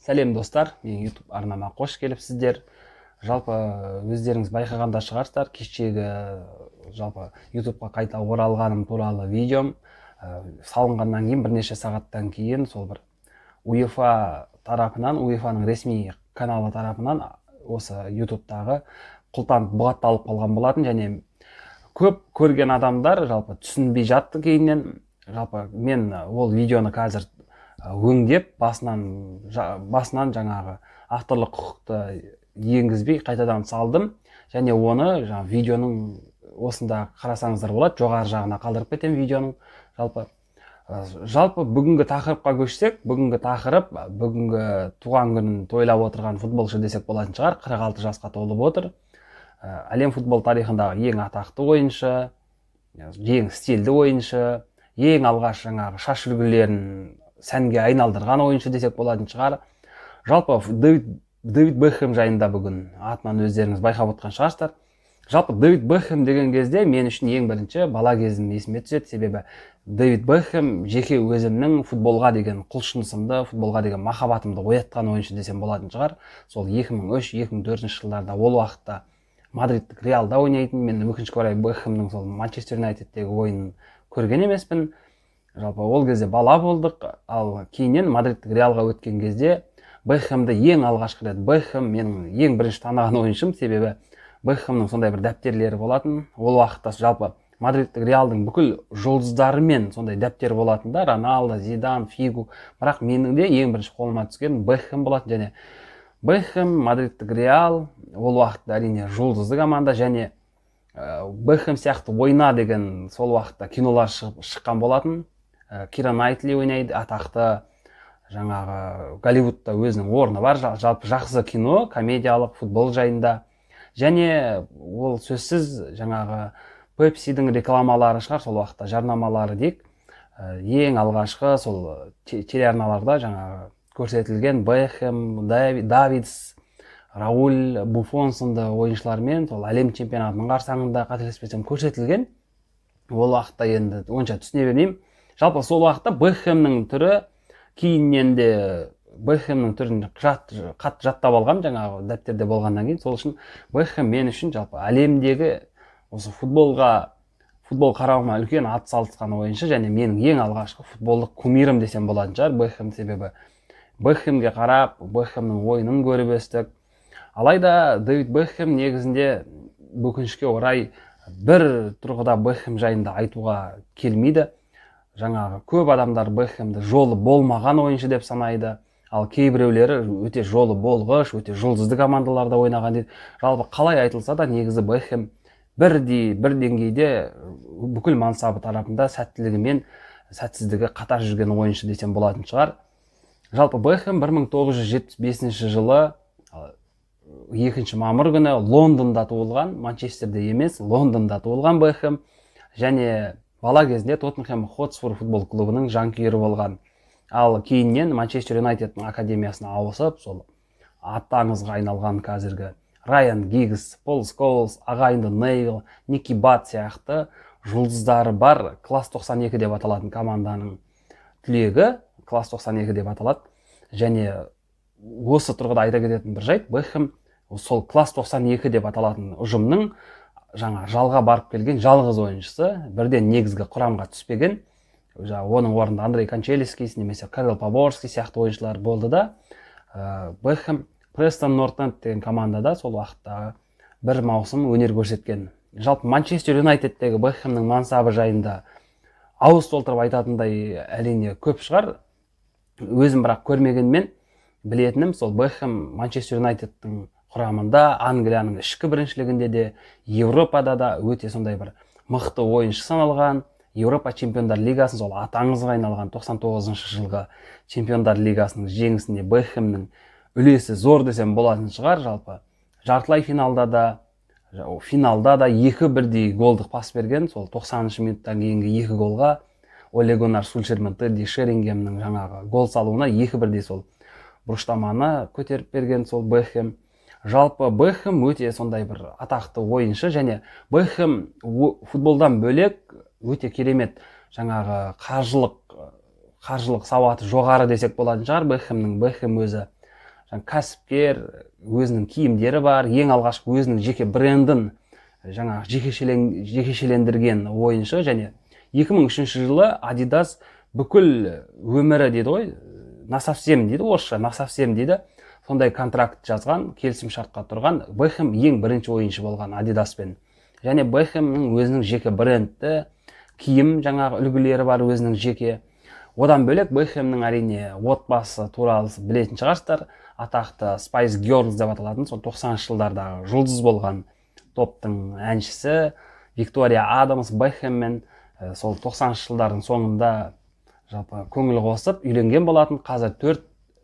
Сәлем, достар! Менің YouTube арнама қош келіпсіздер. Жалпы, өздеріңіз байқаған да шығарсыздар, кешегі жалпы YouTubeқа қайта оралғаным туралы видеом салынғаннан кейін бірнеше сағаттан кейін сол бір УЕФА тарапынан, УЕФАның ресми каналы тарапынан осы YouTube'тағы құлтан бұғатталып қалған болатын. Және көп көрген адамдар жалпы түсінбей жатты кейіннен. Жалпы мен ол видеоны қазір өңдеп, басынан жаңағы авторлық құқықты енгізбей қайтадан салдым. Және оны жаңа видеоның осында қарасаңыздар болады, жоғары жағына қалдырып кетемін видеоның. Жалпы бүгінгі тақырыпқа көшсек, бүгінгі тақырып бүгінгі туған күнін тойлап отырған футболшы десек болатын шығар. 46 жасқа толып отыр. Әлем футбол тарихындағы ең атақты ойыншы, ең стильді ойыншы, ең алғаш жаңағы шаш үлгілерін сәнге айналдырған ойыншы десек болатын шығар. Жалпы Дэвид Бекхэм жайында бүгін, атынан өздеріңіз байқап отқан шығарсыздар. Жалпы Дэвид Бекхэм деген кезде мен үшін ең бірінші бала кезім есіме түседі, себебі Дэвид Бекхэм жеке өзімнің футболға деген құлшынысымды, футболға деген махаббатымды оятқан ойыншы десем болатын шығар. Сол 2003-2004 жылдарда, ол уақытта мадридтік Реалда ойнайтын. Мен, өкінішке орай, Бекхэмнің сол Манчестер Юнайтедтегі ойынын көрген емеспін. Жалпы ол кезде бала болдық. Ал кейіннен мадридтік Реалға өткен кезде Бекхэмді ең алғашқы рет, Бекхэм менің ең бірінші таныған ойыншым, себебі Бекхэмнің сондай бір дәптерлері болатын. Ол уақытта жалпы мадридтік Реалдың бүкіл жұлдыздарымен сондай дәптер болатын да: Роналдо, Зидан, Фигу. Бірақ менің де ең бірінші қолыма түскен Бекхэм болатын. Және Бекхэм, мадридтік Реал ол уақытта, әрине, жұлдызды команда. Және Бекхэм сияқты ойна деген сол уақытта кинолар шыққан болатын. Кира Найтли ойнайды, атақты жаңағы Голливудта өзінің орны бар. Жалпы жақсы кино, комедиялық, футбол жайында. Және ол сөзсіз жаңағы Пепсидің рекламалары шығар сол уақытта, жарнамалары дейік. Ең алғашқы сол телеарналарда жаңағы көрсетілген Бекхэм, Давидс, Рауль, Буффон сынды ойыншылармен сол әлем чемпионатының қарсаңында, қателеспесем, көрсетілген. Ол уақытта енді онша түсіне бермеймін. Жалпы сол уақытта Бекхэмнің түрі, кейіннен де Бекхэмнің түрін қатты жаттап алғанмын жаңағы дәптерде болғаннан кейін. Сол үшін Бекхэм мен үшін жалпы әлемдегі осы футбол қарауыма үлкен ат салысқан ойыншы және менің ең алғашқы футболдық кумирім десем болатын шығар Бекхэм, себебі Бекхэмге қарап, Бекхэмнің ойынын көріп өстік. Алайда Дэвид Бекхэм негізінде, өкінішке орай, бір тұрғыда Бекхэм жайында айтуға келмейді. Жаңағы көп адамдар Бекхэмді жолы болмаған ойыншы деп санайды, ал кейбіреулері өте жолы болғыш, өте жұлдызды командаларда ойнаған дейді. Жалпы қалай айтылса да, негізі Бекхэм бірдей бір деңгейде бүкіл мансабы тарапында сәттілігі мен сәтсіздігі қатар жүрген ойыншы десем болатын шығар. Жалпы Бекхэм 1975 жылы 2 мамыр күні Лондонда туылған, Манчестерде емес, Лондонда туылған Бекхэм. Және бала кезінде Тоттенхэм Хотспур футбол клубының жанкүйері болған. Ал кейіннен Манчестер Юнайтедтің академиясына ауысып, сол аты аңызға айналған қазіргі Райан Гиггс, Пол Скоулс, ағайынды Невилл, Ники Бат сияқты жұлдыздары бар Класс 92 деп аталатын команданың түлегі, Класс 92 деп аталады. Және осы тұрғыда айта кететін бір жайт: Бекхэм сол Класс 92 деп аталатын ұжымның жаңа жалға барып келген жалғыз ойыншысы, бірден негізгі құрамға түспеген. Жаңа оның орнында Андрей Канчелскис немесе Карел Поборский сияқты ойыншылар болды да, Бекхэм Престон Норт Энд деген командада сол уақыттағы бір маусым өнер көрсеткен. Жалпы Манчестер Юнайтедтегі Бекхэмнің мансабы жайында ауыз толтырып айтатындай, әрине, көп шығар. Өзім бірақ көрмегенмен, білетінім сол: Бекхэм Манчестер Юнайтедтің құрамында Англияның ішкі біріншілігінде де, Европада да өте сондай бір мықты ойыншы саналған. Еуропа чемпиондар лигасын, сол аты аңызға айналған 99 жылғы Чемпиондар лигасының жеңісіне Бекхэмнің үлесі зор десем болатын шығар. Жалпы жартылай финалда да, финалда да екі бірдей голдық пас берген. Сол 90 минуттан кейінгі екі голға, Оле Гуннар Сульшер мен Тедди Шерингемнің жаңағы гол салуына екі бірдей сол бұрыштаманы көтеріп берген сол Бекхэм. Жалпы Бекхэм өте сондай бір атақты ойыншы. Және Бекхэм футболдан бөлек өте керемет жаңағы қаржылық сауаты жоғары десек болатын шығар Бекхэмнің. Бекхэм өзі Жаңа кәсіпкер, өзінің киімдері бар, ең алғашқы өзінің жеке брендін жаңағы жекешелендірген ойыншы. Және 2003 жылы Adidas бүкіл өмірі дейді ғой, насовсем дейді, орысша насовсем дейді, сондай контракт жазған, келісім шартқа тұрған. Бекхэм ең бірінші ойыншы болған Adidaспен. Және Бекхэмнің өзінің жеке брендті киім жаңағы үлгілері бар өзінің жеке. Одан бөлек Бекхэмнің, әрине, отбасы туралы білетін шығарсыздар. Атақты Spice Girls деп аталатын сол 90-шы жылдардағы жұлдыз болған топтың әншісі Виктория Адамс Бекхэммен сол 90-шы жылдардың соңында жалпы көңіл қосып үйленген болатын. Қазір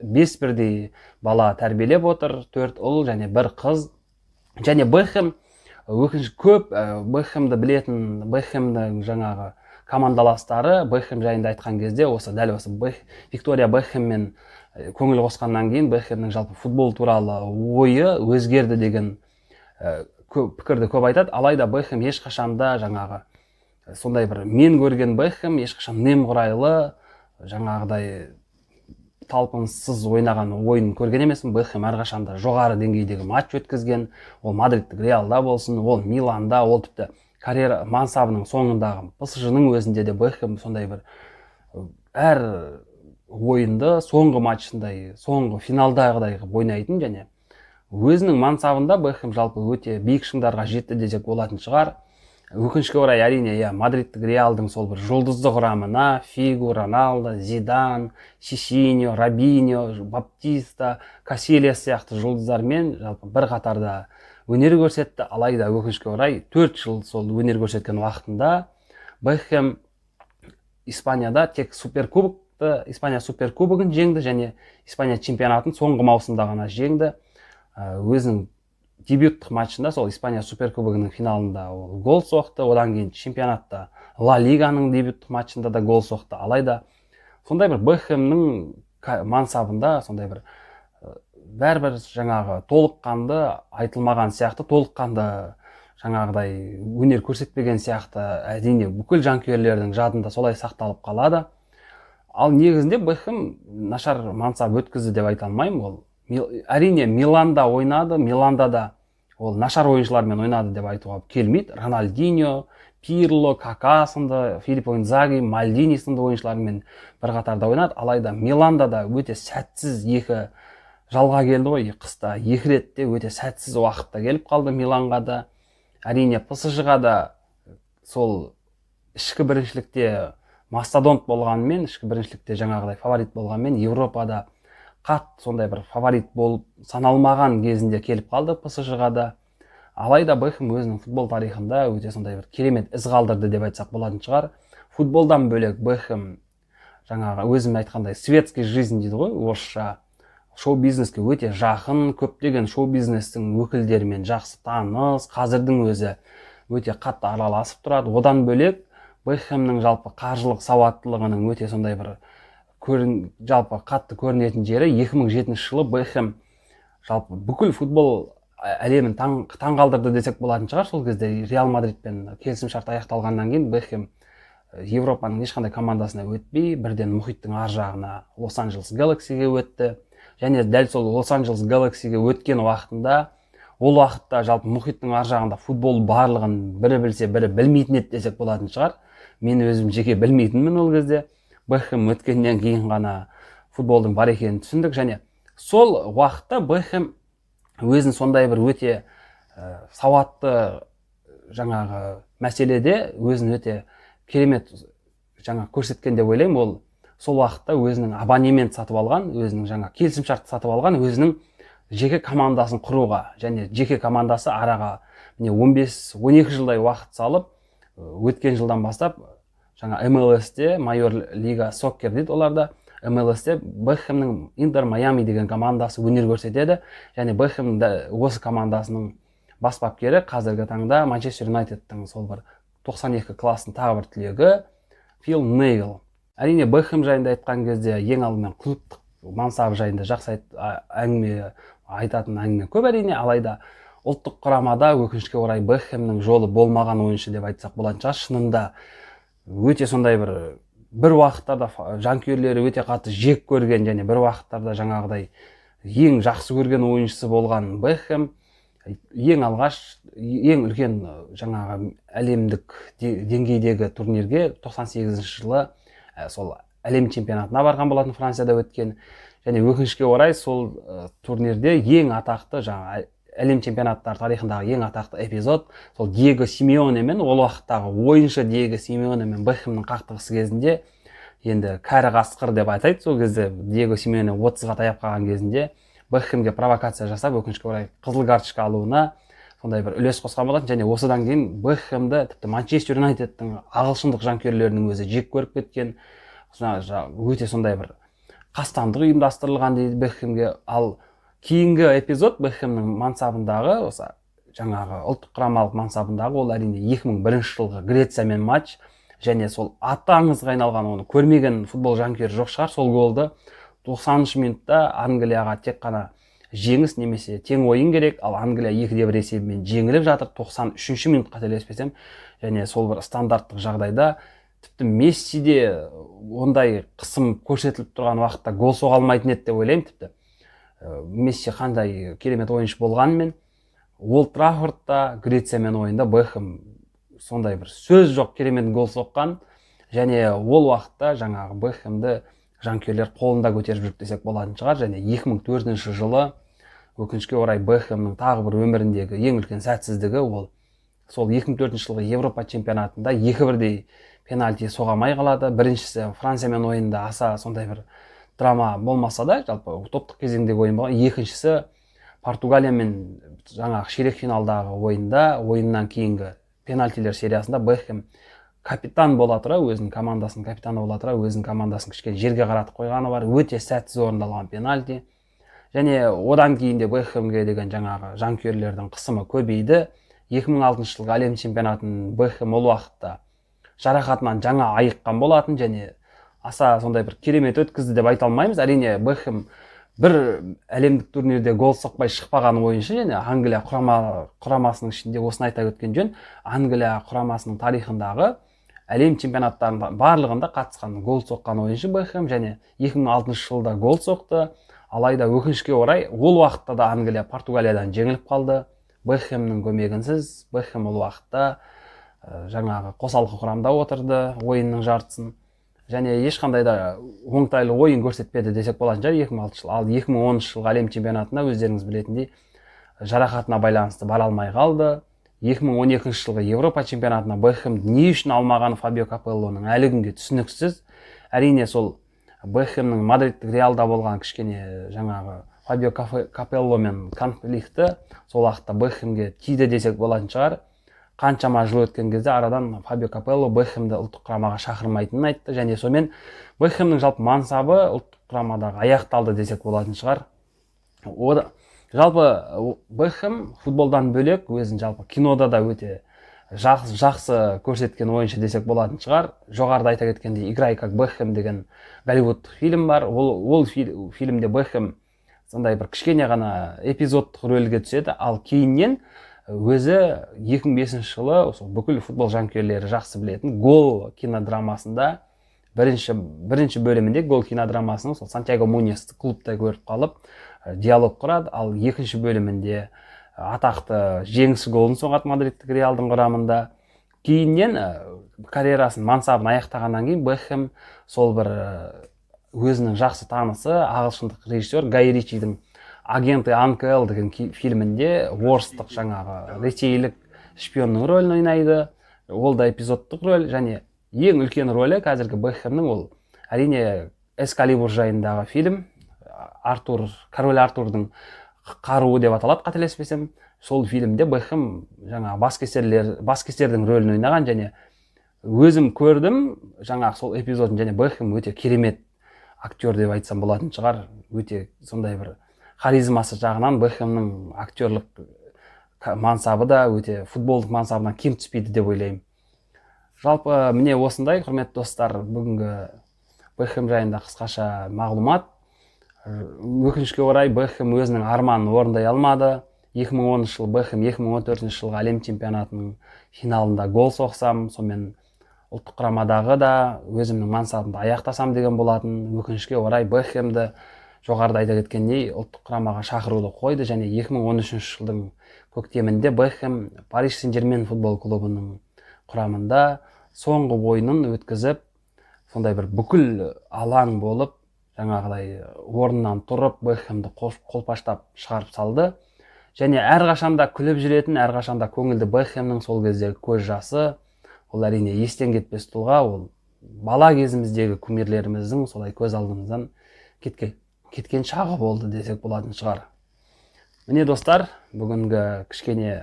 4-5 бірдей бала тәрбиелеп отыр, 4 ұл және 1 қыз. Және Бекхэм өкініш көп, Бекхэмді білетін, Бекхэмнің жаңағы командаластары Бекхэм жайында айтқан кезде осы дәл осы Виктория Бекхэммен көңіл қосқаннан кейін Бекхэмнің жалпы футбол туралы ойы өзгерді деген пікірді көп айтады. Алайда Бекхэм ешқашанда жаңағы сондай бір, мен көрген Бекхэм ешқашан немқұрайлы жаңағыдай талпыныссыз ойнаған ойын көрген емеспін. Бекхэм әрқашанда жоғары деңгейдегі матч өткізген. Ол мадридтік Реалда болсын, ол Миланда, ол тіпті карьера мансабының соңындағы ПСЖ-ның өзінде де Бекхэм сондай бір әр ойынды соңғы матчындай, соңғы финалдағыдай қылып ойнайтын. Және өзінің мансабында Бекхэм жалпы өте биік шыңдарға жетті десек болатын шығар. Өкінішке орай, әрине, иә, мадридтік Реалдың сол бір жұлдызды құрамына Фигу, Роналдо, Зидан, Сисиньо, Робиньо, Баптиста, Касильяс сияқты жұлдыздармен жалпы бір қатарда өнер көрсетті. Алайда өкінішке орай 4 жыл сол өнер көрсеткен уақытында Бекхэм Испанияда тек суперкубокты, Испания суперкубогын жеңді және Испания чемпионатын соңғы маусымда ғана жеңді. Өзінің дебюттық матчында сол Испания суперкубогының финалында ол гол соқты. Одан кейін чемпионатта Ла Лиганың дебюттық матчында да гол соқты. Алайда сондай бір Бекхэмнің мансабында сондай бір бәрібір жаңағы толыққанды айтылмаған сияқты, толыққанды жаңағыдай өнер көрсетпеген сияқты, әрине, бүкіл жанкүйерлердің жадында солай сақталып қалады. Ал негізінде Бекхэм нашар мансап өткізді деп айта алмаймын. Ол әрине Миланда ойнады, Миланда да ол нашар ойыншылармен ойнады деп айтуға келмейді. Рональдиньо, Пирло, Кака сынды, Филиппо Инзаги, Мальдини сынды ойыншылармен бір қатарда ойнады. Алайда Миланда да өте сәтсіз екі жалға келді ғой, қыста екі ретте өте сәтсіз уақытта келіп қалды Миланға да. Әрине ПСЖ-ға да сол ішкі біріншілікте мастодонт болғанымен, ішкі біріншілікте жаңағыдай фаворит болғанымен, Европада қатты сондай бір фаворит болып саналмаған кезінде келіп қалды ПСЖ-ға да. Алайда Бекхэм өзінің футбол тарихында өте сондай бір керемет із қалдырды деп айтсақ болатын шығар. Футболдан бөлек Бекхэм жаңағы өзім айтқандай светский жизнь дейді ғой орысша, шоу-бизнеске өте жақын, көптеген шоу-бизнестің өкілдерімен жақсы таныс, қазірдің өзі өте қатты араласып тұрады. Одан бөлек Бекхэмнің жалпы қаржылық сауаттылығының өте сондай бір жалпы қатты көрінетін жері 2007 жылы Бекхэм жалпы бүкіл футбол әлемін таң қалдырды десек болатын шығар. Сол кезде Реал Мадридпен келісімшарт аяқталғаннан кейін Бекхэм Европаның ешқандай командасына өтпей, бірден мұхиттың ар жағына Лос-Анджелес Гэлаксиге өтті. Және дәл сол Лос-Анджелес Гэлаксиге өткен уақытында, ол уақытта жалпы мұхиттың ар жағында футбол барлығын бірі білсе, бірі білмейтін еді десек болатын шығар. Мен өзім жеке білмейтінмін ол кезде. Бекхэм өткеннен кейін ғана футболдың бар екенін түсіндік. Және сол уақытта Бекхэм өзін сондай бір өте сауатты жаңағы мәселеде өзін өте керемет жаңа көрсеткен деп ойлаймын. Ол сол уақытта өзінің абонемент сатып алған, өзінің жаңа келісімшарт сатып алған, өзінің жеке командасын құруға. Және жеке командасы араға міне 15-12 жылдай уақыт салып, өткен жылдан бастап жаңа MLS-те, Майор Лига Соккер дейді оларда, MLS-те Бекхэмнің Интер Майами деген командасы өнер көрсетеді. Және Бекхэмнің де осы командасының бас бапкері қазіргі таңда Манчестер Юнайтедтің сол бір 92 класстың тағы бір түлегі Фил Невилл. Әрине Бекхэм жайында айтқан кезде ең алдымен клубтық мансабы жайында жақсы әңгіме айтатын әңгіме көп әрине. Алайда ұлттық құрамада өкінішке орай Бекхэмнің жолы болмаған ойыншы деп айтсақ болатын шығар. Шынында өте сондай бір уақыттарда жанкүйерлері өте қатты жек көрген және бір уақыттарда жаңағыдай Ең жақсы көрген ойыншысы болған Бекхэм ең алғаш, ең үлкен жаңағы әлемдік деңгейдегі турнирге 98 жылы сол әлем чемпионатына барған болатын, Францияда өткен. Және өкінішке орай сол турнирде ең атақты, жаңа әлем чемпионаттары тарихындағы ең атақты эпизод сол Диего Симеоне мен, ол уақыттағы ойыншы Диего Симеоне мен Бекхэмнің қақтығысы кезінде, енді кәрі қасқыр деп атайды сол кезде, Диего Симеоне 30-ға таяп қалған кезінде Бекхэмге провокация жасап, өкінішке орай қызыл карточка алуына сондай бір үлес қосқан болатын. Және осыдан кейін Бекхэмді тіпті Манчестер Юнайтедтің ағылшындық жанкүйерлерінің өзі жек көріп кеткен, өте сондай бір қастандық ұйымдастырылған дейді Бекхэмге. Ал кейінгі эпизод Бекхэмнің мансабындағы, осы жаңағы ұлттық құрамалық мансабындағы, ол әрине 2001 жылғы Грециямен матч. Және сол аты аңызға айналған, оны көрмеген футбол жанкүйері жоқ шығар, сол голды 90 минутта Англияға тек қана жеңіс немесе тең ойын керек, ал Англия 2-1 есебімен жеңіліп жатыр 93 минут, қателеспесем. Және сол бір стандарттық жағдайда тіпті Месси де ондай қысым көрсетіліп тұрған уақытта гол соға алмайтын еді деп ойлаймын. Тіпті Месси қандай керемет ойыншы болғанымен, Олд Траффордта Грециямен ойында Бекхэм сондай бір сөз жоқ керемет гол соққан. Және ол уақытта жаңағы Бекхэмді жанкүйерлер қолында көтеріп жүрді десек болатын шығар. Және 2004 жылы өкінішке орай Бекхэмнің тағы бір өміріндегі ең үлкен сәтсіздігі ол сол 2004 жылғы Европа чемпионатында екі бірдей пенальти соға алмай қалады. Біріншісі Франциямен ойында, аса сондай бір драма болмаса да, жалпы топтық кезеңдегі ойын болған. Екіншісі Португалиямен жаңағы ширек финалдағы ойында, ойыннан кейінгі пенальтилер сериясында Бекхэм капитан бола тұра, өзінің командасының капитаны бола тұра, өзінің командасын кішкене жерге қаратып қойғаны бар, өте сәтсіз орындалған пенальти. Және одан кейін де Бекхэмге деген жаңағы жанкүйерлердің қысымы көбейді. 2006 жылғы әлем чемпионатын Бекхэм ол уақытта жарақатынан жаңа айыққан болатын және аса сондай бір керемет өткізді деп айта алмаймыз. Әрине, Бекхэм бір әлемдік турнирде гол соқпай шықпаған ойыншы. Және Англия құрамасының ішінде, осыны айта кеткен жөн, Англия құрамасының тарихындағы әлем чемпионаттарында барлығында қатысқан, гол соққан ойыншы Бекхэм. Және 2006 жылда гол соқты, алайда өкінішке орай ол уақытта да Англия Португалиядан жеңіліп қалды Бекхэмнің көмегінсіз. Бекхэм ол уақытта жаңағы қосалқы құрамда отырды ойынның жартысын және ешқандай да оңтайлы ойын көрсетпеді десек болатын шығар 2006 жыл. Ал 2010 жылғы әлем чемпионатына, өздеріңіз білетіндей, жарақатына байланысты бара алмай қалды. 2012 жылғы Еуропа чемпионатына Бекхэмді не үшін алмағаны Фабио Капеллоның әлі күнге түсініксіз. Әрине, сол Бекхэмнің мадридтік Реалда болған кішкене жаңағы Фабио Капелломен конфликті сол уақытта Бекхэмге тиді десек болатын шығар. Қаншама жыл өткен кезде арадан Фабио Капелло Бекхэмді ұлттық құрамаға шақырмайтынын айтты және сонымен Бекхэмнің жалпы мансабы ұлттық құрамадағы аяқталды десек болатын шығар. Жалпы Бекхэм футболдан бөлек өзін жалпы кинода да өте жақсы көрсеткен ойыншы десек болатын шығар. Жоғарыда айта кеткендей, «Играй как Бекхэм» деген голливудтық фильм бар. Ол фильмде Бекхэм сондай бір кішкене ғана эпизодтық рөлге түседі. Ал кейіннен өзі 2005 жылы осы бүкіл футбол жанкүйерлері жақсы білетін «Гол» кинодрамасында, бірінші бөлімінде «Гол» кинодрамасының сол Сантьяго Муньесті клубта көріп қалып, диалог құрады. Ал екінші бөлімінде атақты жеңіс голын соғады мадридтік Реалдың құрамында. Кейіннен карьерасын, мансабын аяқтағаннан кейін Бекхэм сол бір өзінің жақсы танысы ағылшындық режиссер Гай Ричидің «Агенты АНКЛ» деген фильмінде орыстық, жаңағы ресейлік шпионның рөлін ойнайды. Ол да эпизодтық рөл. Және ең үлкен рөлі қазіргі Бекхэмнің ол әрине «Эскалибур» жайындағы фильм, Артур, король Артурдың қаруы деп аталады, қателеспесем. Сол фильмде Бекхэм жаңағы баскесердің рөлін ойнаған. Және өзім көрдім жаңағы сол эпизодын, және Бекхэм өте керемет актер деп айтсам болатын шығар. Өте сондай бір харизмасы жағынан Бекхэмнің актерлік мансабы да өте футболдық мансабынан кем түспейді деп ойлаймын. Жалпы міне осындай, құрметті достар, бүгінгі Бекхэм жайында қысқаша мағлұмат. Өкінішке орай Бекхэм өзінің арманын орындай алмады. 2010 жылы Бекхэм 2014 жылғы әлем чемпионатының финалында гол соқсам, сонымен ұлттық құрамадағы да өзімнің мансабымды аяқтасам деген болатын. Өкінішке орай Бекхэмді Жоғарыда айта кеткендей, ұлттық құрамаға шақыруды қойды және 2013 жылдың көктемінде Бекхэм Париж Сен Жермен футбол клубының құрамында соңғы ойынын өткізіп, сондай бір бүкіл алаң болып, жаңағыдай орнынан тұрып, Бекхэмді қолпаштап шығарып салды. Және әрқашанда күліп жүретін, әрқашанда көңілді Бекхэмнің сол кездегі көз жасы, ол, әрине, естен кетпес тұлға. Ол бала кезіміздегі кумирлеріміздің солай көз алдымыздан кеткен шағы болды десек болатын шығар. Міне, достар, бүгінгі кішкене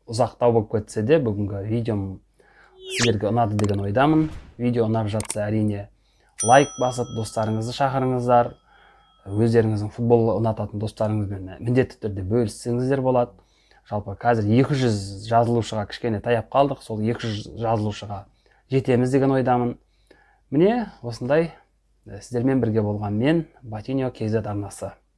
ұзақтау болып кетсе де, бүгінгі видеом сіздерге ұнады деген ойдамын. Видео ұнап жатса, әрине, лайк басып, достарыңызды шақырыңыздар. Өздеріңіздің футбол ұнататын достарыңызбен міндетті түрде бөліссеңіздер болады. Жалпы, қазір 200 жазылушыға кішкене таяп қалдық, сол 200 жазылушыға жетеміз деген ойдамын. Міне, осындай. Сіздермен бірге болған мен, Батиньо KZ арнасы.